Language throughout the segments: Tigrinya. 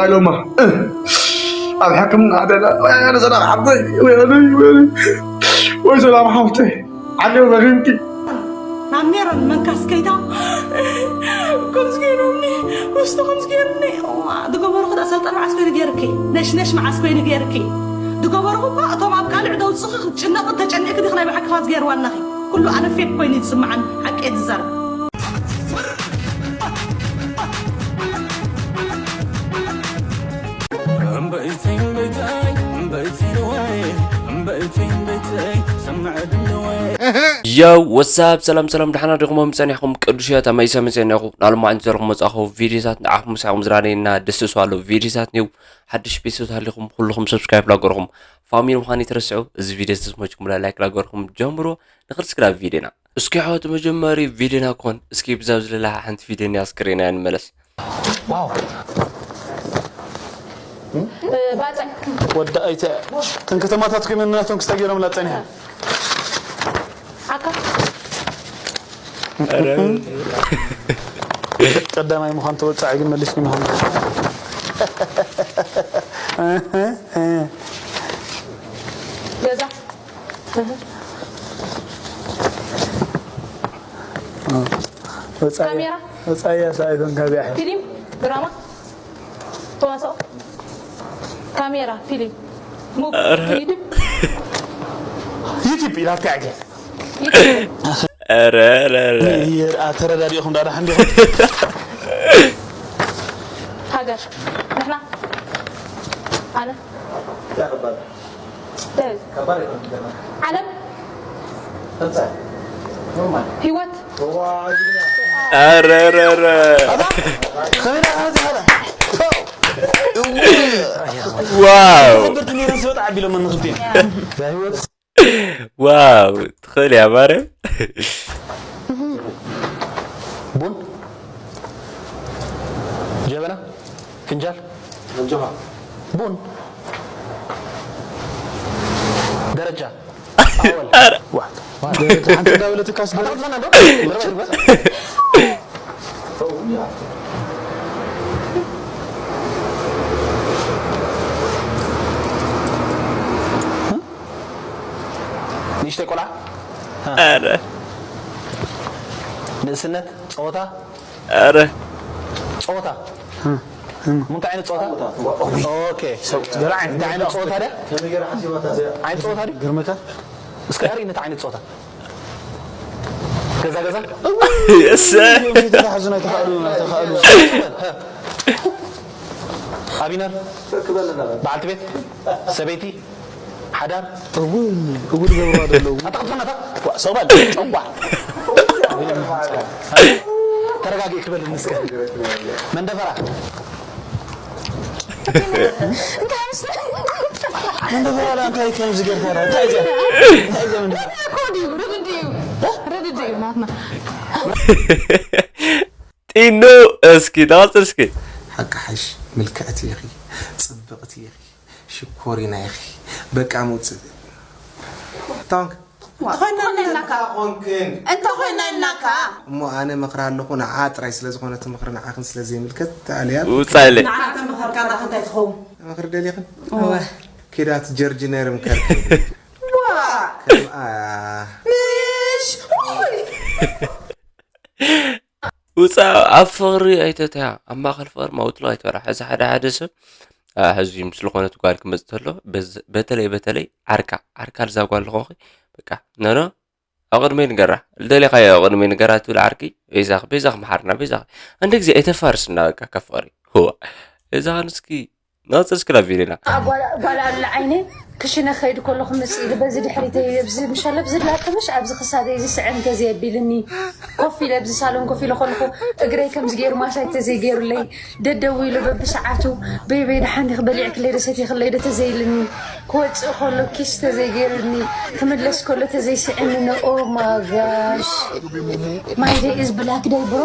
ኢሎማ ኣብ ሕክምና ኣደላ። ወያነ ሰላም ሓፍተይ፣ ወያነ፣ ወያነ፣ ወይ ሰላም ሓፍተይ፣ ዓደው በኺንኪ። ናብ ሜሮን መንካስ ከይታ ከምዚ ገይሮምኒ፣ ክስቶ ከምዚ ገይሩኒ። እዋ፣ ዝገበርኩ ዳ ሰልጠን መዓስ ኮይኑ ገይርኪ? ነሽነሽ መዓስ ኮይኑ ገይርኪ? ዝገበርኩ እኳ እቶም ኣብ ቃልዕ ደውፅኺ ክትጭነቂ ተጨኒቕኪ ዲኺ ናይ ብሓቂ ፋዝ ገይርዋ ኣለኺ። ኩሉ ኣነ ፌክ ኮይኑ እዩ ዝስምዓኒ፣ ሓቂ እየ ዝዛረብ። Yo, what's up? ሰላም ሰላም፣ ደሓና ዲኹም? ጸኒሕኩም ቅዱስ ህይወት ኣብ መይሰ መጸና ኢኹ። ናሉ ማዕንቲ ዘለኹም መጻኹ ቪዲዮታት ንዓኹም ምሳኹም ዝራደየና ደስ ዝብሉ ቪዲዮታት ኒው። ሓድሽ ቤተሰብ ሃሊኹም ኩልኹም ሰብስክራይብ ላገርኹም ፋሚሊ ምዃን ይትረስዑ። እዚ ቪዲዮ ዝተስመችኩም ላይክ ላገርኹም ጀምሮ። ንኽልስክራ ቪዲዮና እስኪ ሓወት መጀመሪ ቪዲዮና ኮን እስኪ ብዛብ ዝለላ ሓንቲ ቪዲዮ ኒያ ስክሪና ንመለስ። ዋው ባፅዕ ወዲ ኣይተ እተን ከተማታት ኮይመን ናቶም ክስታይ ገይሮም ላፀኒሐ ኣካ ቀዳማይ ምዃን ተወፃዒ ግን መሊስኒ ምዃን ገዛ ወፃያ ካሜራ? ወፃያ ሳይኮን ካቢያ ፊልም ድራማ ተዋስኦ ካሜራ ፊልም ሙብ ዩቱብ ዩቲብ ኢላትካ ዕገ ኧረ ኧረ ኧረ ተረዳዲእኹም ዳዳ ሓንዲኹም ሃገር ንሕና ኣነ ዓለም ህይወት ኧረ ኧረ ኧረ ዋው ብርትኔ ስወጥ ዓቢሎም መንክልቴን ዋው ትኽእል እያ ማርያም ቡን ጀበና ፍንጃል ቡን ደረጃ ኣወል ዋ ሓንቲ እንዳበለትካስ ንእሽተይ ቆልዓ ኧረ ንእስነት ፀወታ ኧረ ፀወታ እንታይ ዓይነት ፀወታ ኦኬ እንታይ ዓይነት ፀወታ ድያ ዓይነት ፀወታ ድዩ ግርምታ እስከ ዳሪ እንታይ ዓይነት ፀወታ ገዛ ገዛ እሰ ተታሕዙ ናይ ተኻእሉ ናይ ተኻእሉ ኣቢነር በዓልቲ ቤት ሰበይቲ ሓዳር እውን እውን ገብሩ ኣለዉ ኣታቅቶናታ ሰባል ጨንቋ ተረጋጊ ክበል ንስከ መንደፈራ መንደፈራ ላ እንታይ ከምዚ ጌርካ ላ እንታይ እዚኣ እንታይ እዚኣ መንደፈራ ርድድእዩ ርድድእዩ ናትና ጢኑ እስኪ ዳቅፅል እስኪ ሓቂ ሓሽ ምልክዕቲ ኢኺ ጽብቕቲ ኢኺ ሽኮሪና ኢኺ በቃ ምውፅእ ታንክ እንተኾይና ኢልናካ ኮንክን እንተኾይና ኢልናካ እሞ ኣነ መኽራ ኣለኹ ንዓ ጥራይ ስለ ዝኾነ እቲ ምኽሪ ንዓኽን ስለ ዘይምልከት ተኣልያ ውፃለ ንዓና ተመኸርካና ክንታይ ትኸውን ምኽሪ ደሊኽን ኪዳት ጀርጅነር ምከርክን ከምኣ ምሽ ውፃ ኣብ ፍቕሪ ኣይተተያ ኣብ ማእኸል ፍቕሪ ማውጥሎ ኣይትበላ ሕዚ ሓደ ሓደ ሰብ ሕዚ ምስ ዝኾነት ጓል ክመፅ ተሎ በተለይ በተለይ ዓርካ ዓርካ ልዛ ጓል ዝኾኺ በቃ ነኖ ኣብ ቅድመይ ንገራ ልደሊኻዮ ኣብ ቅድመይ ንገራ ትብል ዓርኪ ቤዛኽ ቤዛኽ መሓርና ቤዛኽ አንድ ጊዜ ኣይተፋርስና በቃ ካብ ፍቕሪ ህዋ እዛ ንስኪ ናፅር እስክላ ቪዲዮና ጓል ኣለ ዓይነይ ክሽነ ከይድ ከለኹ ምስ ኢሉ በዚ ድሕሪተይ ኣብዚ ምሻለ ብዝድላተ ምሽ ኣብዚ ክሳደይ እዚ ስዕን ተዘየቢልኒ ኮፍ ኢለ ኣብዚ ሳሎን ኮፍ ኢለ ከለኹ እግረይ ከምዚ ገይሩ ማሳጅ ተዘይገይሩለይ ደደው ኢሉ በብሰዓቱ በይበይ ደሓን ዲኺ በሊዕክለይ ዶ ሰቲኽለይ ዶ ተዘይልኒ ክወፅእ ከሎ ኪስ ተዘይገይሩኒ ክምለስ ከሎ ተዘይስዕኒ ንኦ ማጋሽ ማይደይ ኢዝ ብላክ ደይ ብሮ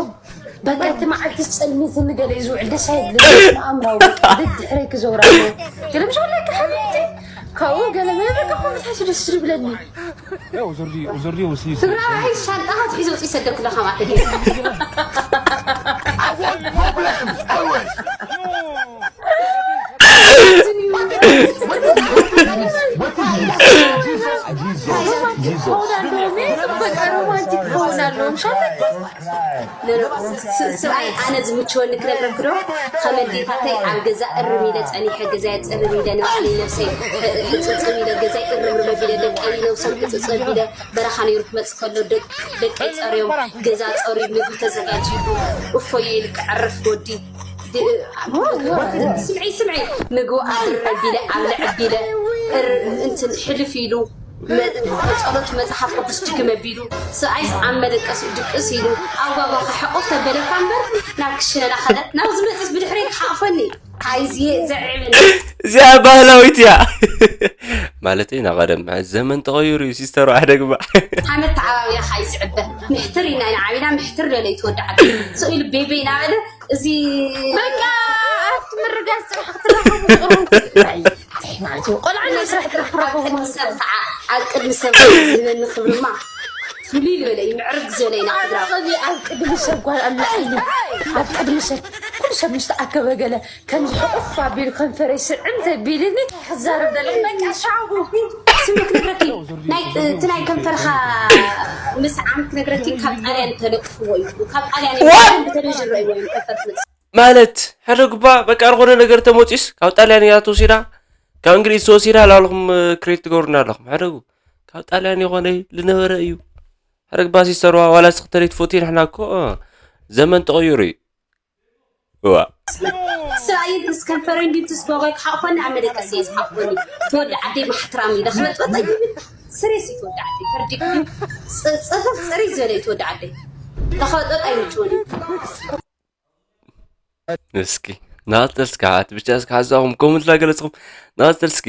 በቃ እቲ መዓልቲ ጸልሚትኒ ገለ እዩ ዝውዕል ደስ ኣይብልን ኣእምራዊ በቃ ደድሕረይ ክዘውራ ኣለዎ ገለ ምሽ ወላይካ ሓቢብቲ ካብኡ ገለ መበቃ ኮምት ሓሲ ደስ ዝብለኒ ትግራዋይ ሻንጣኻ ትሒዞ ውፅእ ይሰደኩላ ከማት ሰብኣይ ኣነ ዝምችወኒ ክነግረክዶ? ከመዲታተይ ኣብ ገዛ እርም ኢለ ጸኒሐ፣ ገዛ የጽርም ኢለ፣ ንባዕለይ ነብሰይ ሕጽጽም ኢለ፣ ገዛይ እርምርም ኣቢለ፣ ደቀይ ነብሶም ሕጽጽ ኣቢለ፣ በረኻ ነይሩ ክመጽእ ከሎ ደቀይ ጸርዮም፣ ገዛ ጸርዩ፣ ምግቢ ተዘጋጅዩ፣ እፎየ ኢሉ ክዕርፍ ወዲ ስምዒ ስምዒ፣ ምግቡ ኣድርር ኣቢለ ኣብልዕ ኣቢለ እንትን ሕልፍ ኢሉ ጸሎት መጽሓፍ ቅዱስ ድግም ኣቢሉ ሰብኣይስ ኣብ መደቀሲ ድቅስ ኢሉ ኣጓጓ ክሕቁፍ ተበለካ እምበር ናብ ክሽነና ከደ ናብ ዝመጽስ ብድሕሪ ክሓቕፈኒ። ካይዝየ ዘዕብን እዚኣ ባህላዊት እያ። ማለት ኢና ቀደም ዘመን ተቐይሩ እዩ ሲስተር ዋሕደ ግባ። ሓመድ ተዓባቢያ ካይ ዝዕበ ምሕትር ኢና ኢና ዓቢና ምሕትር ደለ ይትወዳዓል። ስቕ ኢሉ ቤቤ እናበለ እዚ በቃ ኣብቲ ምርጋዝ ስራሕ ክትራኸቡ ትቕርቡ። እንታይ ማለት እዩ? ቆልዓ ናይ ስራሕ ጥራሕ ክረኸቡ ቅድሚ ሰብ ከዓ ኣብ ቅድሚ ሰብ ዝህበኒ ክብርማ ፍሉይ ዝበለ እዩ፣ ምዕርግ ዝበለ ኢና ክብራ። ከዚ ኣብ ቅድሚ ሰብ ጓል ኣላ ዓይኒ ኣብ ቅድሚ ሰብ ኩሉ ሰብ ምስ ተኣከበ ገለ ከምዚ ሕቑፍ ኣቢሉ ከንፈረይ ስዕም ተቢልኒ እንታይ ክዛረብ ደለ በቃ ሻቡ ስሚ ክነግረኪ ናይ እቲ ናይ ከንፈርኻ ምስዓም ክነግረኪ ካብ ጣልያን ተለጥፍዎ እዩ። ካብ ጣልያን እዩ ብተለቪዥን ረእይዎ እዮም ከንፈር ትመጽእ። ማለት ሕደጉባ በቃ ዝኾነ ነገር ተመፂስ ካብ ጣልያን እያ ተወሲዳ ካብ እንግሊዝ ተወሲዳ ላልኹም ክሬት ትገብሩና ኣለኹም። ሕደጉ ካብ ጣልያን የኾነ ዝነበረ እዩ። ሕደግባ ሲስተርዋ ዋላ ስኽተሪት ፎቲ ንሕና እኮ ዘመን ተቐይሩ እዩ። እዋ ስራይ ምስ ከንፈረይ እንዲትስ ፎቆይ ክሓቆኒ ኣብ መደቀሲ እየ ዝሓቆኒ። ትወዲ ዓደይ ማሕትራም እዩ ለኽበጥበጥ ኣይብል። ስሬስ እዩ ትወዲ ዓደይ ፈርዲክ ጽፍፍ ጽሪ ዝበለ እዩ ትወዲ ዓደይ ለኽበጥበጥ ኣይምችወኒ። እስኪ ናተልስካ ኣት ብቻ እስካ ሓዛኹም ኮመንት ላገለጽኹም ናተልስኪ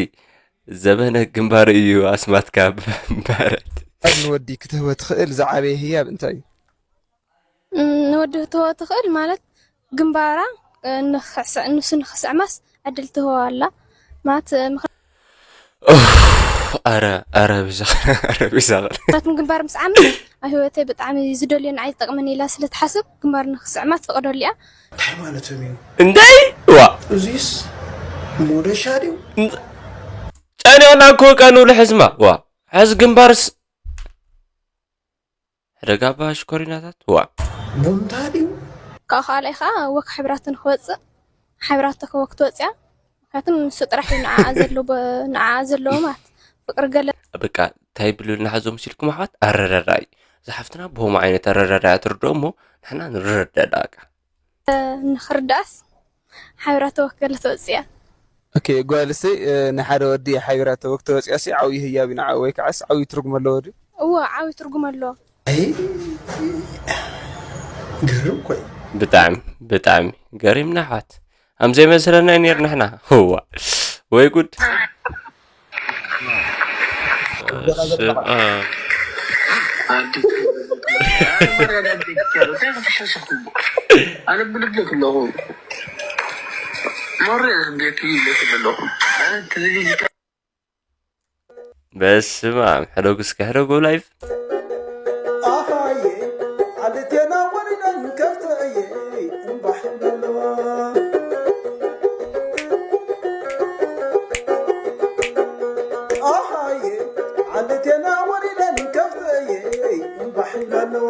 ዘበነ ግንባር እዩ ኣስማትካ ባረት ንወዲ ክትህቦ ትኽእል ዝዓበየ ህያብ እንታይ እዩ? ንወዲ ክትህቦ ትኽእል ማለት ግንባራ ንሱ ንክስዕማስ ዕድል ትህቦ ኣላ ማለት ኣረ ኣረ ቢዛኸ ኣረ ቢዛኸ ምክንያቱም ግንባር ምስ ዓምስ ኣብ ህይወተይ ብጣዕሚ ዝደልዮ ንዓይ ዝጠቅመኒ ኢላ ስለ ትሓስብ ግንባር ንክስዕማ ትፈቅደሉ እያ። እንታይ ማለቶም እዩ? እንታይ ዋ እዚስ ሞደሻ ድዩ? ጨኒቕና እኮ ቀኑ ልሕዝማ ዋ ሕዝ ግንባርስ ሕደጋ ኣባ ሽኮሪናታት ዋ ቡንታ ድዩ? ካብኡ ካልኣይ ከዓ ወክ ሕብራቱ ንክወፅእ ሓብራቶ ከወክ ትወፅያ ምክንያቱም ንሱ ጥራሕ እዩ ንዓኣ ዘለዎ ንዓኣ ዘለዎ ማለት ፍቅሪ ገለ በቃ እንታይ ብልብል ንሓዞም ሲልኩም ኣሕዋት ኣረዳዳኢ ዝሓፍትና ብሆም ዓይነት ኣረዳዳኢ ትርድኦ እሞ ንሕና ንረዳዳ በቃ ንክርዳእስ ሓብራቶ ወክ ገለ ትወፅያ ኦኬ ጓልሲ ንሓደ ወዲ ሓቢራ ተወክ ተወፅያሲ ዓብዪ ህያብ እዩ ንዓ ወይ ከዓስ ዓብዪ ትርጉም ኣለዎ ድዩ? እዎ ዓብዪ ትርጉም ኣለዎ። ግርም ኮይ ብጣዕሚ ብጣዕሚ ገሪምና ኣሕዋት ኣምዘይ መስለና ነይር ንሕና ህዋ ወይ ጉድ ኣነ ብልብልክ ኣለኹ መሪያ ቤት ይልክ ኣለኹ በስመ ኣብ ሕደጉ እስከ ሕደጉ ላይፍ ኣሃየ ዓልቴና ወሪደን ከፍተየ እምባሕ ይብላ ኣለዋ ኣሃየ ዓልቴና ወሪደን ከፍተየ እምባሕ ይብላ ኣለዋ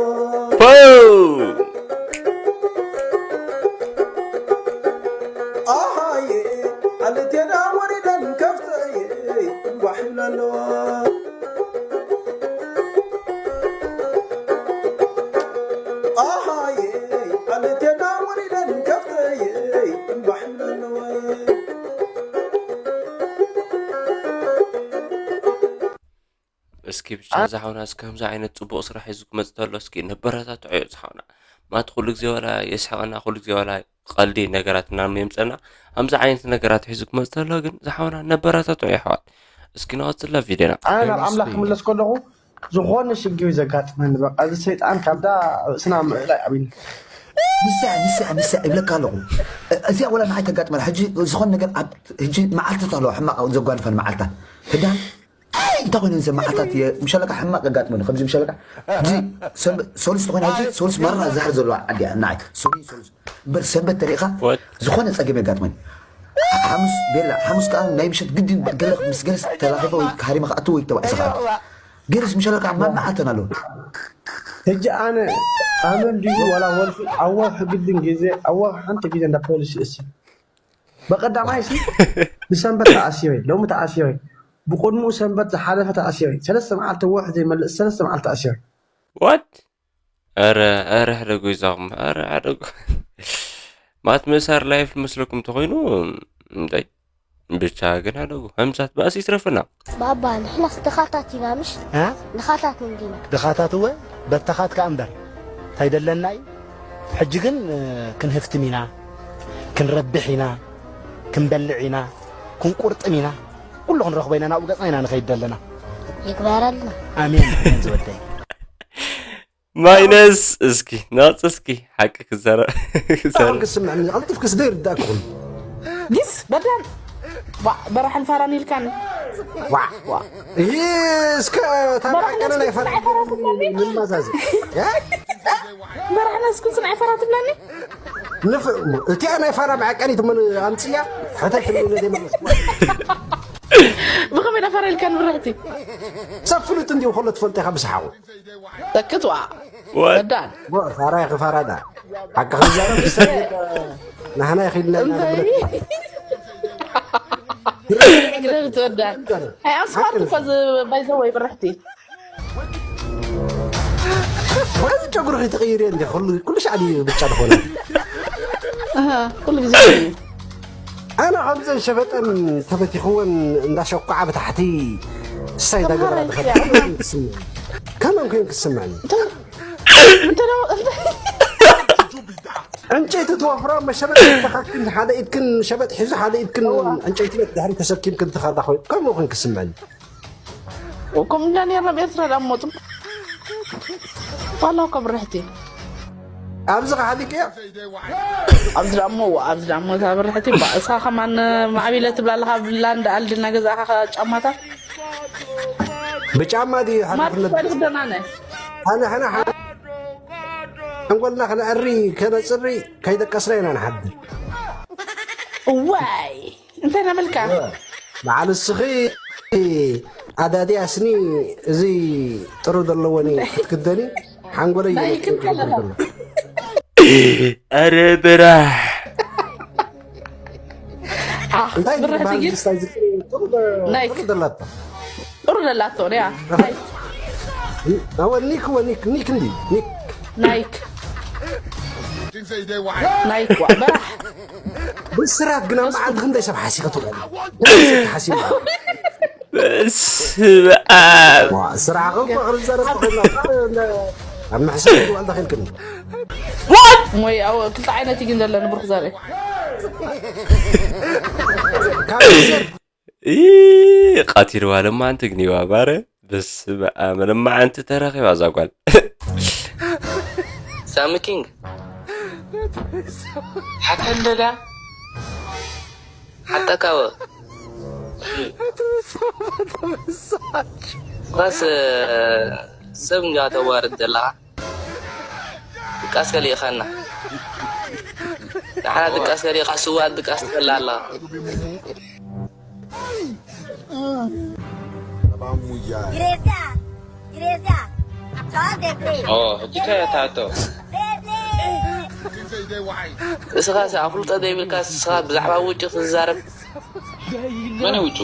ኣሃየ ዓልቴና ወሪደን ከፍተየ እምባሕ ይብላ ኣለዋ ኣሃየ ዓልቴና ወሪደን ከፍተየ እምባሕ ይብላ ኣለዋ እስኪ ብቻ ዝሓውና እዚ ከምዚ ዓይነት ፅቡቅ ስራሕ ሒዙ ክመፅ ተሎ እስኪ ነበረታትዖ እዩ ዝሓውና ማለት ኩሉ ግዜ ዋላ የስሕቀና ኩሉ ግዜ ዋላ ቀልዲ ነገራት እናም የምፀና ከምዚ ዓይነት ነገራት ሒዙ ክመፅ ተሎ ግን ዝሓውና ነበረታትዖ የሕዋት እስኪ ንቐፅላ ቪድዮና ኣነ ናብ ኣምላኽ ክምለስ ከለኹ ዝኾነ ሽግር እዩ ዘጋጥመኒ በቃ እዚ ሰይጣን ካብዳ ርእስና ምዕላይ ኣብኒ ንስያ ንስያ ንስያ ይብለካ ኣለኹ እዚኣ ወላ ንዓይ ተጋጥመላ ሕጂ ዝኾነ ነገር ኣብ ሕጂ መዓልትታት ኣለዋ ሕማቕ ዘጓንፈን መዓልታት ህዳን እንታይ ኮይነን ሰብ መዓልታት እየ ምሸለካ ሕማቕ የጋጥመኒ ከምዚ ምሸለካ ሕጂ ሰሉስ ተኮይና ሕጂ ሰሉስ መራ ዛሕር ዘለዋ ዓዲ እያ ንዓይ ሰሉስ ሰሉስ እምበር ሰንበት ተሪእኻ ዝኾነ ፀገም የጋጥመኒ ሓሙስ ቤላ ሓሙስ ከዓ ናይ ምሸት ግድን ገለ ምስ ገለስ ተላኺፈ ወይ ሃሪመ ክኣትው ወይ ተባኢሰ ክኣትው ገለስ ምሸለካ ማመዓልተን ኣለዉ ሕጂ ኣነ ኣመል ድዩ ዋላ ወልፊ? ኣብ ወርሒ ግድን ግዜ፣ ኣብ ወርሒ ሓንቲ ግዜ እንዳ ፖሊስ ይእሰር። በቀዳማይ ሲ ብሰንበት ተኣሲረ፣ ሎሚ ተኣሲረ፣ ብቅድሚኡ ሰንበት ዝሓለፈ ተኣሲረ፣ ሰለስተ መዓልቲ ወርሒ ዘይመልእ ሰለስተ መዓልቲ ተኣሲረ። ዋት? ኧረ ኧረ ሕደጉ ይዛኹም፣ ኧረ ሕደጉ። ማት ምእሳር ላይፍ ልመስለኩም ተኾይኑ እንታይ? ብቻ ግን ሕደጉ፣ ከምሳት ባእሲ ይትረፈና። ባባ፣ ንሕናስ ድኻታት ኢና፣ ምሽ? እ? ድኻታት እንዲና። ድኻታት እወ፣ በተኻት ከኣ እምበር። እንታይ ደለና እዩ? ሕጂ ግን፣ እ፣ ክንህፍትም ኢና፣ ክንረብሕ ኢና፣ ክንበልዕ ኢና፣ ክንቁርጥም ኢና። ኩሉ ክንረኽቦ ኢና፣ ናብኡ ገጽና ኢና ንኸይድ ደለና። ይግበረልና። ኣሜን፣ ኣሜን ዝወደይ። ማይነስ እስኪ ናጽ እስኪ ሓቂ ክዘረ ኣሁን ክስምዕኒ ቀልጥፍ ክስደ ይርዳእኩኹም ጊስ በዳን ዋ በራሕን ፋራን ኢልካን ዋ ዋ ይህ እስከ ታብዓቀነ ናይ ፈራ ንማዛዝ በራሕና እስኩስ ናይ ፈራ ትብለኒ ንፍ እቲኣ ናይ ፋራ መዓቀኒት ምን ኣምፅያ ሕተት ዘይመለስ ብኸመይ ዳ ፈራ ኢልካን ብርሕቲ ሰብ ፍሉጥ እንዲሁ ከሎ ትፈልጦ ኢኻ ብስሓቑ ሰክት ዋ What? በዳን ፋራ ኢኺ ፋራ ዳ ሓቂ ክዛረብ ዝሰግድ ንሕና ይኽልና ኢና እንታይ ግደብ ትወዳን ኣይ ኣስፋልት እኮ ባይዘወይ ብርሕቲ ወዚ ጨጉሪ ከይትቕይር እንዲ ኩሉ ኩሉ ሻዕ ድዩ ብጫ ዝኾነ ኣሃ፣ ኩሉ ግዜ እዩ። ኣነ ከምዘን ሸበጠን ተበቲኽወን እንዳሸቋዓ ብታሕቲ እሳይ ዳገበራ ተምሃራይ ድኸ እያ። ከመን ኮይኑ ክስምዕኒ እንተ ደው- እንተ- ዕንጨይቲ ትወፍሮ መሸበጥ ተኻክን ሓደ ኢድክን ሸበጥ ሒዙ ሓደ ኢድክን ዕንጨይቲ ድሕሪ ተሰኪምክን ትኸዳ ኮይኑ ከምኡ ኮይኑ ክስምዕኒ ከምኡ እንዳ ነርና ኣብ ኤርትራ ዳሞቱ ዋላ እኮ ብርሕቲ ኣብዚ ከሓሊቅ እያ ኣብዚ ዳሞ ኣብዚ ዳሞ እዛ ብርሕቲ ባእሳ ከማን ማዕቢለ ትብላ ኣለኻ ብላንድ ኣልድ እናገዛእኻ ጫማታት ብጫማ ድዩ ሓላፍነት ማትኳ ድክደናነ ኣነ ሕና ሓንጎልና ክነዕሪ ከነፅሪ ከይደቀስና ኢና ንሓድር ዋይ እንታይ ናመልካ በዓል እስኺ ኣዳድያስኒ እዚ ጥሩ ዘለዎኒ ክትክደኒ ሓንጎለይ ናይ ክልተ ኣለኻ። ኣረ በራሕ እንታይ ብርሕቲ ዝበሃል ግን ስታይ ዝጥሩ ናይክ። ጥሩ ደላቶ ጥሩ ደላቶ ያ ኣወ ኒክ ወ ኒክ ኒክ እንዲ ኒክ ናይክ ናይክ ዋ በራሕ ብስራት ግና መዓልቲ ክንደይ ሰብ ሓሲኸ ትውዕል ሓሲብ በስመ ኣብ ስራሕ እኮ ክንዘረብ ተኾይና ኣብ መሕሰብ ትውዕል ተኽልክን ሞይ ኣብ ክልተ ዓይነት እዩ ግን ዘለኒ ብሩክ ዘርኢ ካብ ሰብ ኢ፣ ቀቲልዋ ለማዓንቲ ግኒዋ ባረ በስመ ኣብ ለማዓንቲ ተረኺባ እዛ ጓል ሳሚ ኪንግ ሓታ እንደዳ ሓታ ካወ ኻስ ሰብ እንጋ ተዋርድ ዘለኻ ድቃስ ከሊእኻና ንሓና ድቃስ ከሊእኻ ስዋ ድቃስ ትበላ ኣለኻ Iresia, Iresia, call the play. ኦ ሕጂ ከ ታቶ Play, play. እስኻ ሲ ኣፍልጦ ዘይብልካ እስኻ ብዛዕባ ውጭ ክትዛረብ መን ይውጩ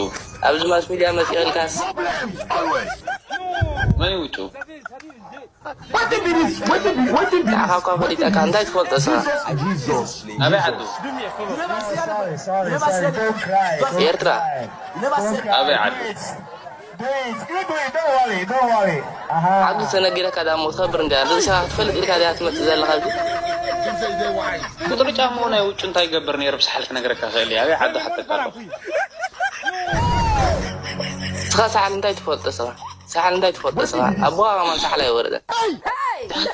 ኣብዚ ማስ ሚድያ መፂእልካስ መን ይውጩ ንዓኻ እኳ ፈሊጠካ እንታይ ትፈልጦ እስኻ ኣበይ ዓዱ ኤርትራ ኣበይ ዓዱ ዓዱ ተነጊረካ ዳ እሞ ትኸብር እንዲያ ርእስኻ ክትፈልጥ ኢልካ ዲያ ትመፅእ ዘለኻ እዚ ቁፅሪ ጫምኡ ናይ ውጭ እንታይ ይገብር ነይሩ ብሳሕል ክነግረካ ክእል እየ ኣበይ ዓዱ ሓተካ ኣለኹ እስኻ ሳሕል እንታይ ትፈልጦ እስኻ ሳሕል እንታይ ትፈልጦ እስኻ ኣቦኻ ከማን ሳሕል ኣይወረደን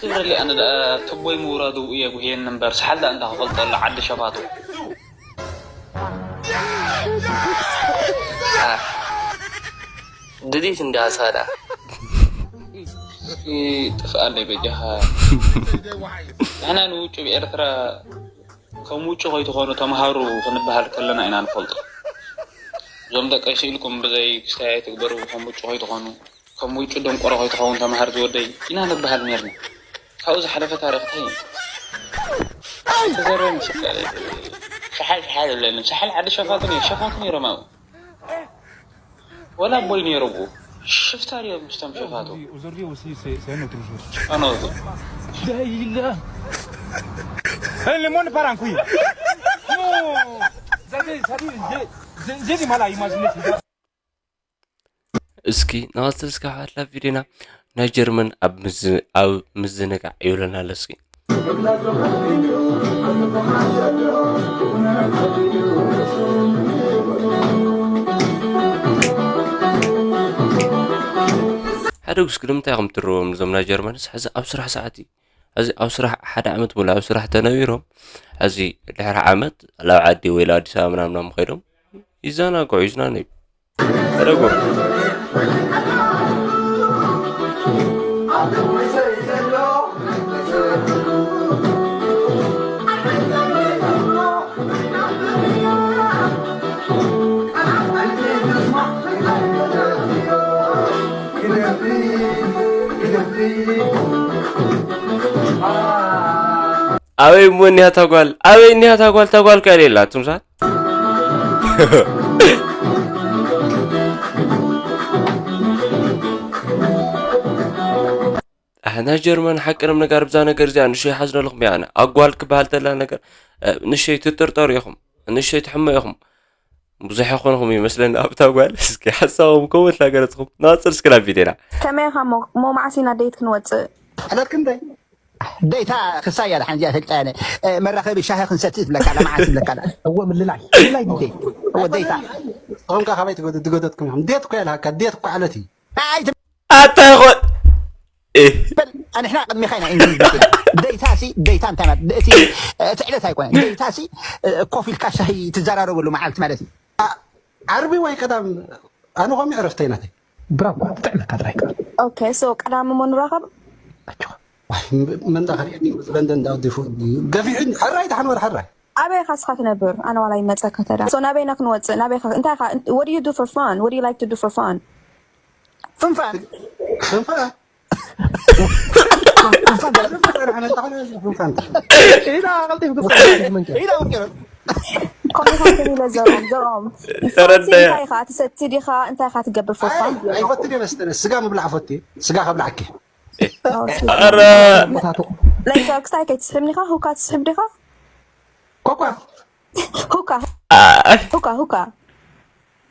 ክብረለይ ኣነ ደኣ ትቦይ ምውራዱ እየ ጉህየኒ እምበር ሳሕል ደኣ እንዳ ክፈልጦ ኣሎ ዓዲ ሸፋቱ ድሊት እንዲያ ሳዳ ጥፍኣለይ በጃኻ ንሕና ንውጭ ብኤርትራ ከም ውጭ ከይትኾኑ ተምሃሩ ክንበሃል ከለና ኢና ንፈልጦ እዞም ደቀይ ስኢልኩም ብዘይ ክስታይ ኣይትግበሩ ከም ውጭ ከይትኾኑ ከም ውጭ ደንቆሮ ከይትኸውን ተምሃር ዝወደይ ኢና ንበሃል ነርና ካብኡ ዝሓለፈ ታሪኽ እንታይ እዩ? ተዘረብ ምሽ። ሸሓል ሸሓል የብለንን። ሸሓል ዓዲ ሸፋቱ ነይሩ። ሸፋቱ ነይሮም ኣብኡ። ወላ ኣቦይ ነይሩ ኣብኡ። ሽፍታ ድዮም ምስቶም ሸፋቱ? Aujourd'hui aussi, c'est c'est un autre jour. ኣነ ወዲ። لا إله. Eh, le monde part en couille. Non. J'ai j'ai- j'ai du mal à imaginer ce gars. እስኪ ንቐጽል እስከ ኣሕዋት ላብ ቪድዮና። ናይ ጀርመን ኣብ ምዝ- ኣብ ምዝንጋዕ ይብለና ኣሎ። እስኪ ሓደ ጉስ ግድምታይ ኢኹም ትርዎም እዞም ናይ ጀርመንስ ሕዚ ኣብ ስራሕ ሰዓት እዩ። ሕዚ ኣብ ስራሕ ሓደ ዓመት ሙሉ ኣብ ስራሕ ተነቢሮም፣ ሕዚ ድሕሪ ዓመት ላብ ዓዲ ወይ ላብ ኣዲስ ኣበባ ምናምን ምናምን ከይዶም ይዘናግዑ ይዝናነዩ። ተደጎም። ኣበይ እሞ እኒሃ ታጓል? ኣበይ እኒሃ ታጓል? ታጓል ከ የላትም ሳ? ኣህ፣ ናይ ጀርመን ሓቂ ነምነጋር ብዛ ነገር እዚኣ ንእሽተይ ሓዝነልኩም እያ። ኣነ ኣጓል ክበሃል ተላ ነገር፣ እ፣ ንእሽተይ ትጥርጠሩ ኢኹም፣ ንእሽተይ ትሕመ ኢኹም። ብዙሕ ኣይኮንኹም ይመስለኒ ኣብታ ጓል። እስኪ ሓሳቦም ከመት እናገለጽኹም ንቐጽል እስኪ ናብ ቪድዮና። ከመይ ኢኻ እሞ? እሞ መዓስ ኢና ደይት ክንወጽእ? ዕለት ክንደይ? ደይታ ክሳይ እያ፣ ሓንዚኣ ፈልጣ እያ። እ፣ መራኸቢ ሻሂ ክንሰቲ ትብለካ ኣላ፣ መዓስ ትብለካ ኣላ። እወ፣ ምልላይ፣ ምልላይ ግዴ። እወ፣ ደይታ። ንስኹም ከ ካበይ ትገ-፣ ትገደትኩም ኢኹም? ዴት እኮ የልሃካ፣ ዴት እኮ ዕለት እዩ። ኣይ፣ ኣታ ይኾን። እ። በል፣ ኣንሕና ቅድሚኻ ኢና እንግሊዝ ቤት። ደይታሲ፣ ደይታ እንታይ ማለት? እቲ፣ እቲ ዕለት ኣይኮነን። ደይታሲ፣ እ፣ ኮፍ ኢልካ ሻሂ ትዘራረበሉ መዓልቲ ማለት እዩ። ዓ-፣ ዓርቢ ወይ ቀዳም፣ ኣነ ኸሚ ዕረፍተይ ናተይ። ብራቮ፣ ትጥዕመካ ጥራይ። ኦኬ፣ ሶ ቀዳም እሞ ንራኸብ። ኣጆኻ። ዋይ፣ ም-፣ መን ዳኸል የኒ፣ ለንደን ዳው ዲፉ፣ ገፊዕን፣ ሕራይ ተሓንበር፣ ሕራይ። ኣበይ ኢኻ እስኻ ትነብር? ኣነ ዋላ ይመጸካ ተዳ። ሶ ናበይ ኢና ክንወጽእ? ናበይ ኢኻ? እንታይ ኢኻ? What do you do for fun? What do you like to do for fun? ፍንፋን። ፍንፋን። ፍንፋን። ፍንፋን። ኢዳ ቀልጢፍ ግብር። ኢዳ ወርቂሮ። ከምኡ ኢኻ ትብል ኢለ ዘርኦም፣ ዘርኦም። ተረዳያ። እንታይ ኢኻ ትሰቲ ዲኻ? እንታይ ኢኻ ትገብር for fun? ኣይ፣ ኣይፈትን እየ መስተ። ስጋ ምብላዕ ፈት እየ። ስጋ ከብላዕኪ። ኦ፣ ስጋ። ኣረ። ላይክ፣ ክስታይ ከይትስሕብኒ ኢኻ? ሁካ ትስሕብ ዲኻ? ኮኳ። ሁካ። ኣ-፣ ሁካ፣ ሁካ።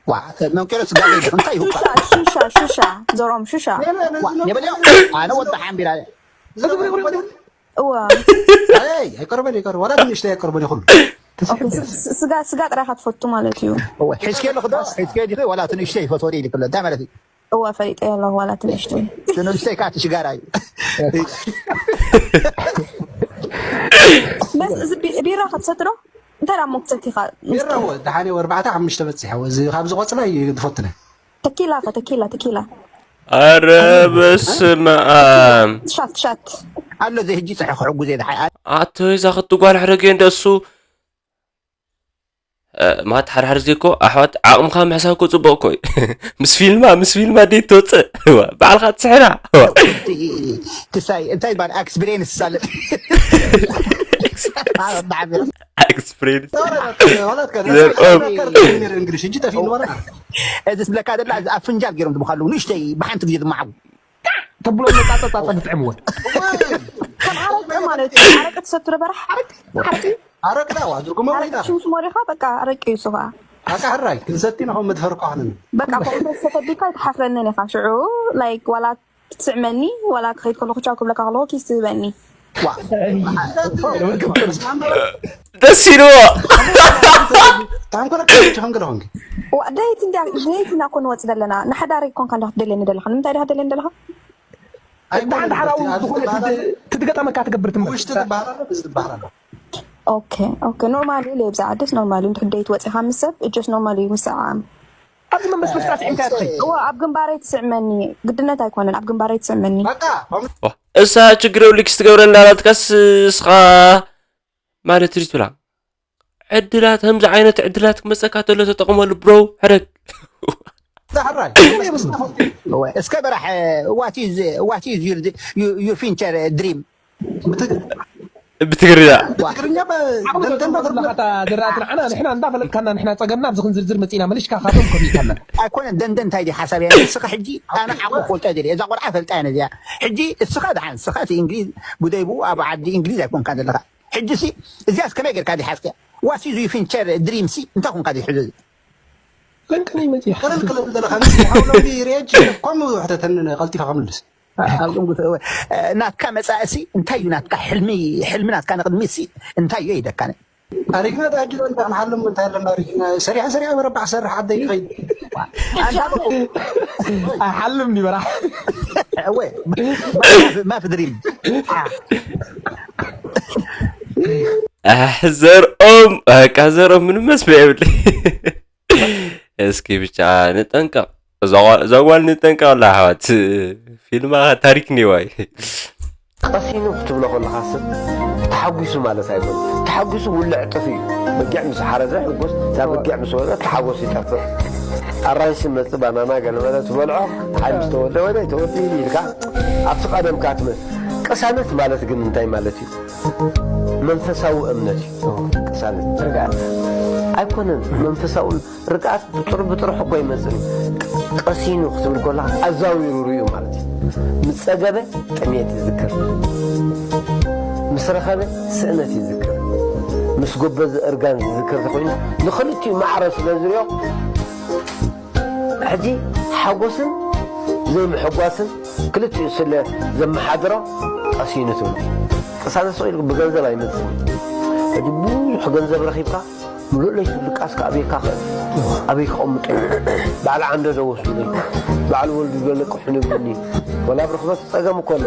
ዋ፣ መንቀሎ ስጋ ዘይብሉ እንታይ ይሁካ? ሹሻ፣ ሹሻ፣ ሹሻ፣ ዞሮም ሹሻ። ዋ፣ የበልዮ፣ ኣነ ወጣ ሓምቢራ። እዋ። ኣይ፣ ኣይቀርበን፣ ኣይቀርበን። ዋላ ትንሽተይ ኣይቀርበን ይኹን። ኦኬ፣ ስ-፣ ስ-፣ ስጋ፣ ስጋ ጥራይ ኢኻ ትፈቱ ማለት እዩ። እወ፣ ሒዝኪ ኣለኹ ዶ? ሒዝኪ ዲኺ? ዋላ ትንሽተይ ይፈትዎ ኢልክ ኣሎ። እንታይ ማለት እዩ? እወ፣ ፈሊጠ ኣለኹ፣ ዋላ ትንሽተይ። ትንሽተይ ከዓ ትሽጋራ እዩ። በስ፣ እዚ ቢ-፣ ቢራ ክትሰቲ ዶ? እንታይ ደኣ እሞ ክትሰቲ ኢኻ? ቢራ እወ፣ ደሓን እየ፣ ኣርባዕተ፣ ሓሙሽተ በጺሐ እወ። እዚ ካብዚ ቆጽላ እዩ ዝፈትነ። ተኪላ ኸ፣ ተኪላ፣ ተኪላ። ኣረ በስመ ኣብ። ሻት፣ ሻት። ኣሎ፣ እዚ ሕጂ ጽሐ ክሕጉዝ እየ፣ ደሓን። ኣቶ፣ እዛ ክትጓል ሕረግ እንደ እሱ እ፣ ማት ሓድሓድ ግዜ እኮ ኣሕዋት ዓቕምኻ ምሕሳብ እኮ ጽቡቕ እኮ እዩ። ምስ ፊልማ፣ ምስ ፊልማ ደይ ትወጽእ። እዋ፣ ባዕልኻ ትስሕና። እዋ። ክሳይ፣ እንታይ ይባል? ኣክስፒሪየንስ ሳለ። ኣክስፒሪየንስ። ዘርኦም። እንግሊሽ እንጂ ጠፊኡ ነበረ። እዚ ዝብለካ ዘላ፣ እዚ ኣብ ፍንጃል ገይሮም ዝብኻሉ፣ ንእሽተይ ብሓንቲ ግዜ ዝመዓጉ። ተብሎ መጣጠጣ ትጥዕምወን። ከም ኣረቂ ማለት እዩ። ኣረቂ ትሰቱ ነበረ? ሓረቂ፣ ሓረቂ። ኣረቂ ዳዋ፣ ትርጉሙ ኣረቂ ወይዳ። ሽምሽ ሞሪኻ፣ በቃ ኣረቂ እዩ እሱ ኸዓ። ኣቃ ሕራይ፣ ክንሰቲ ንኸም መድፈር እኮ ኸነን። በቃ፣ ከምኡ ተሰፈዲካ ኣይትሓፍረንን ኢኻ። ሽዑ፣ ላይክ፣ ዋላ ክትስዕመኒ፣ ዋላ ክኸይድ ከለኹ ቻው ክብለካ ከለኹ ኪስ ትህበኒ። ዋ። ደስ ኢልዎ። ታንኮለካ ችኸን ገለኹንኪ። ዋ፣ ደይት እንዲያ፣ ደይት ኢና እኮ ንወጽእ ዘለና። ንሓዳር ኣይኮንካ እንዳ ክትደልየኒ ዘለኻ። ንምንታይ ዲኻ ትደልየኒ ዘለኻ? ኣይ፣ ደሓን ደሓን ኣብኡ ዝኾነ ትድ-፣ ትትገጠመካ ትገብር ትምህርቲ። ውሽጢ ትበሃል ኣሎ፣ እዚ ትበሃል ኣሎ። ኦኬ፣ ኦኬ። ኖርማል እዩ፣ ለብዛ ዓድስ ኖርማል እዩ። እንድሕር ደይት ወፂኻ ምስ ሰብ፣ እጆስ ኖርማል እዩ፣ ምስዓም። ኣብዚ መንበስበስ ጣስዒምካ ትኸይድ። እወ፣ ኣብ ግንባረይ ትስዕመኒ። ግድነት ኣይኮነን፣ ኣብ ግንባረይ ትስዕመኒ። በቃ፣ ዋ፣ እሳ ችግር የብሉ ኪስ ትገብረ እንዳላትካስ እስኻ ማለት ሪቱላ። ዕድላት፣ ከምዚ ዓይነት ዕድላት ክመጸካ ተሎ ተጠቕመሉ ብሮ፣ ሕረግ። ዳሕራይ። እወ፣ እስከ በራሕ፣ what is, what is your, your, your future dream? ብትግርኛ ብትግርኛ ዓቕሚ ደንደን ተብሎ ኣለኻ። እታ ዝረኣት ንዓና ንሕና እንዳፈለጥካና ንሕና ፀገምና ኣብዚ ክንዝርዝር መፂና መሊሽካ ካብቶም ከሚእካና። ኣይኮነ ደንደን እንታይ ድዩ ሓሳብ እያ ንስኻ ሕጂ ኣነ ዓቕሚ ክፈልጦ እየ ደልየ እዛ ቆልዓ ፈልጣ እያ ነዚኣ ሕጂ እስኻ ደሓን እስኻ እቲ እንግሊዝ ጉደይ ብኡ ኣብ ዓዲ እንግሊዝ ኣይኮንካ ዘለኻ ሕጂ ሲ እዚኣስ ከመይ ጌርካ ድሓዝከ ዋሲ ዙ ፊንቸር ድሪም ሲ እንታይ ኮንካ ድሕዞ እዚ ፈንቅለይ መፂያ ቀለል ቀለል ዘለካ ምስ ሓውሎም ሪኤጅ ከምኡ ሕተተኒ ቀልጢፋ ከምልስ ናትካ መጻእሲ እንታይ እዩ ናትካ ሕልሚ ሕልሚ ናትካ ንቅድሚት ሲ እንታይ እዩ ኢደካ ኣሪግና ዳጅሎ እንታይ ክንሓልም እንታይ ኣለና ኣሪግና ሰሪሐ ሰሪሐ መረባሕ ክሰርሕ ዓደይ ክኸይድ ኣይሓልም ዲበራ ማፍ ድሪም ኣሕ ዘርኦም በቃ ዘርኦም ምንም መስምዕ የብለይ። እስኪ ብቻ ንጠንቀቕ፣ እዛ ጓል ንጠንቀቕ ኣላ ኣሕዋት። ፊልማ ታሪክ ኒዋይ ቀሲኑ ክትብሎ ከለኻ ሰብ ተሓጒሱ ማለት ኣይኮን። ተሓጒሱ ውልዕ ጥፍ እዩ። በጊዕ ምስ ሓረዘ ሕጎስ፣ እዛ በጊዕ ምስ ወፀ ተሓጎስ ይጠፍእ። ኣራንሺ መፅ ባናና ገለመለ ትበልዖ ሓይ ምስ ተወልደ ወደ ተወልደ ኢልካ ኣብቲ ቀደምካ ትመ ቅሳነት ማለት ግን እንታይ ማለት እዩ? መንፈሳዊ እምነት እዩ ቅሳነት። ርግኣት ኣይኮነን። መንፈሳዊ ርግኣት ብጥሩ ብጥሩ ሕኮ ይመፅእ እዩ። ቀሲኑ ክትብል ኮላ ኣዛዊሩ ርዩ ማለት እዩ። ምስ ፀገበ ጥሜት ይዝክር፣ ምስ ረኸበ ስእነት ይዝክር፣ ምስ ጎበዘ እርጋን ዝዝክር ተኮይኑ ንክልቲኡ ማዕረ ስለ ዝሪኦ ሕጂ ሓጎስን ዘይምሕጓስን ክልቲኡ ስለ ዘመሓድሮ ቀሲኑ ትብሉ። ቅሳነት ስቕ ኢሉ ብገንዘብ ኣይመፅን እዩ። ሕጂ ብዙሕ ገንዘብ ረኺብካ ምሉእ ለይቱ ድቃስካ ኣበይካ ክእል ኣበይ ክቐምጦ እዩ። በዓል ዓንደ ዶ ወስዱለይ በዓል ወልዱ ዶ ለቅሑን ይብሉኒ ወላ ብርኽበት ፀገም እኮ ኣሎ።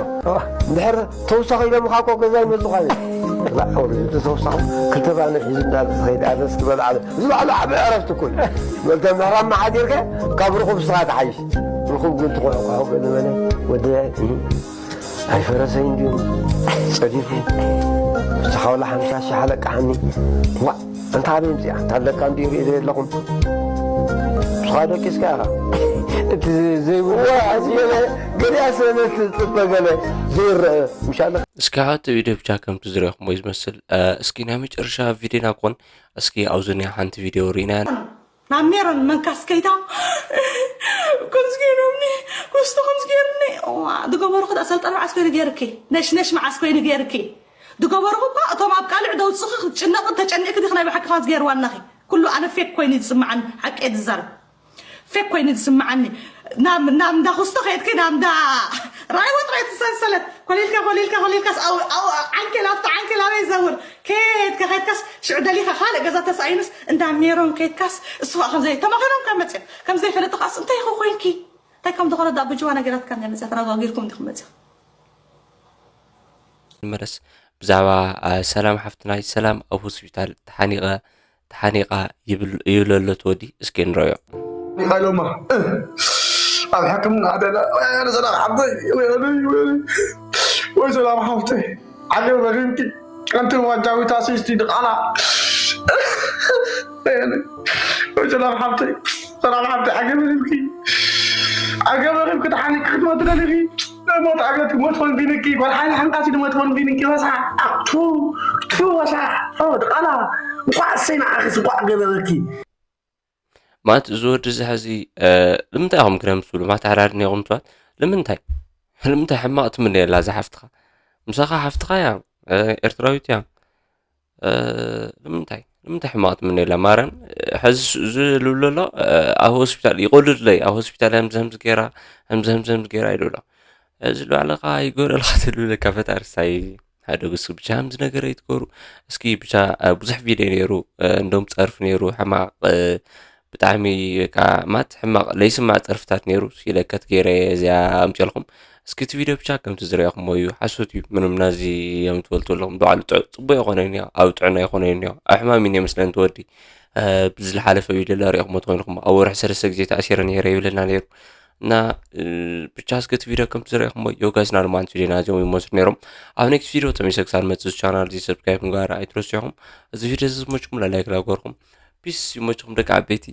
እንድሕር ተውሳኺ ኢሎምኻ እኮ ገዛ ይመፁኻ እዮም። ተውሳኺ ክልተ ባነ ሒዙ እንዳለ ዝኸይድ ኣነስ ክበል ዓለ እዚ ባዕሉ ዓቢ ዕረፍቲ እኮ እዩ። ወልተ ምህራም መሓዲርካ ካብ ርኹብ ስኻ ትሓይሽ ርኹብ ግን ትኾ ኳ ገለ በለ ወደ ኣይፈረሰይ እንድዩ ጸዲፉ ብስኻ ወላ ሓምሳ ሺሕ ኣለቃሓኒ ዋ እንታ ኣበይ ምፅኣ እንታ ኣለካ እንድዩ ርኢ ዘየለኹም ብስኻ ደቂስካ ኢኻ እቲ ዘይብሉ ገሊኣ ሰነት ፅበ ገለ ዘይረአ ምሻለ እስኪ ሓወት ቪድዮ ብቻ ከምቲ ዝረኹሞ እዩ ዝመስል። እስኪ ናይ መጨረሻ ቪድዮና ኮን እስኪ ኣብዚ ናይ ሓንቲ ቪድዮ ርኢና ኢና። ናብ ሜሮን መንካስ ከይታ ከምዚ ገይሮምኒ ክስቶ ከምዚ ገይሩኒ እዋ ዝገበርኩ ዳ ሰልጠና መዓስ ኮይኑ ገይርኪ ነሽነሽ መዓስ ኮይኑ ገይርኪ ዝገበርኩ እኳ እቶም ኣብ ቃልዕ ደውፅኺ ክትጭነቕ ተጨኒቕኪ ዲኺ ናይ ብሓቂ ከምዚ ገይርዋ ኣለኺ ኩሉ ኣነ ፌክ ኮይኑ እዩ ዝስምዓኒ ሓቂ እየ ዝዛረብ ፌክ ኮይኑ ዝስምዓኒ ናብ ናብ እንዳ ኩስቶ ከይድኪ ናብ እንዳ ራእይዎ ጥራይ ትሰንሰለት ኮሊልካ ኮሊልካ ኮሊልካስ ዓንኬል ኣብቲ ዓንኬል ኣበይ ዘውር ከየድካ ከድካስ ሽዑ ደሊኻ ካልእ ገዛ ተሳኢኑስ እንዳ ሜሮን ከድካስ እሱ ከዓ ከምዘይ ተማኺሮም ካብ መፅኦም ከም ዘይፈለጡ ከዓስ እንታይ ኢኹ ኮይንኪ እንታይ ከም ዝኾነ ዳ ብጅዋ ነገራትካ እንዳ መፅያ ተረጋጊርኩም እንዲኹም መፅኹም ንመለስ ብዛዕባ ሰላም ሓፍትናይ ሰላም ኣብ ሆስፒታል ተሓኒቐ ተሓኒቓ ይብል ኣሎ እቲ ወዲ እስኪ ንረዮ። ኢሎማ ኣብ ሕክምና ኣደላ ወይ ሰላም ሓፍተይ ወይ ሰላም ሓፍተይ ዓገብ ረኺብኪ ኣንቲ ዋጃዊት ኣሲስቲ ድቓላ ወይ ሰላም ሓፍተይ ሰላም ሓፍተይ ዓገብ ረኺብኪ ዓገብ ረኺብኪ ተሓኒቅኪ ክትመቲ ደሊኺ ሞት ዓገብ ክትሞት ኮንኪ ንኪ ጓል ሓይሊ ሓንቃሲ ድሞት ኮንኪ ንኪ ወሳ ቱ ቱ ወሳ ድቓላ እንኳዕ እሰይ ንዓኺ ስኳዕ ገበረኪ ማለት እዚ ወዲ እዚ ሕዚ ንምንታይ ኢኹም ግረም ትብሉ ማለት ሓዳር ኔኹም ትባት ንምንታይ ንምንታይ ሕማቕ ትምነየላ እዛ ሓፍትኻ ምሳኻ ሓፍትኻ እያ ኤርትራዊት እያ ንምንታይ ንምንታይ ሕማቕ ትምነየላ ማርያም ሕዚ ዝብሎ ኣሎ ኣብ ሆስፒታል ይቆልድለይ ኣብ ሆስፒታል ከምዚ ከምዚ ገይራ ከምዚ ከምዚ ከምዚ ገይራ ይብሎ እዚ ባዕልኻ ይገብረልካ ትልብለካ ፈጣሪ ሳይ ሓደ ጉስ ብቻ ከምዚ ነገር ኣይትገሩ እስኪ ብቻ ብዙሕ ቪድዮ ነይሩ እንደውም ፀርፊ ነይሩ ሕማቕ ብጣዕሚ በቃ ማት ሕማቕ ለይስማዕ ፀርፍታት ነይሩ ኢለ ከትገይረ እዚኣ ኣምፅልኩም እስኪ እቲ ቪድዮ ብቻ ከምቲ ዝረኣኹሞ እዩ ሓሶት እዩ ምንም ናዚ እዮም ትፈልጡ ኣለኹም ባዕሉ ፅቡቅ ይኮነ ኣብ ጥዕና ይኮነ ኣብ ሕማም እዩ መስለን ትወዲ ብዝለሓለፈ ቪድዮ ላ ሪእኹሞ ትኮይንኩም ኣብ ወርሒ ሰለስተ ግዜ ተኣሲረ ነይረ ይብለና ነይሩ እና ብቻ እስከ እቲ ቪድዮ ከምቲ ዝረእኹሞ ዮጋስ ናልማንት ቪድዮና እዚኦም ይመስሉ ነይሮም ኣብ ኔክስት ቪድዮ ተመልሰ ክሳብ መፅእ ቻናል እዚ ሰብስክራይብ ምግባር ኣይትረስዑ ኢኹም እዚ ቪድዮ እዚ ዝመችኩም ላይክ ላገርኩም ፒስ ይመችኩም ደቂ ዓበይቲ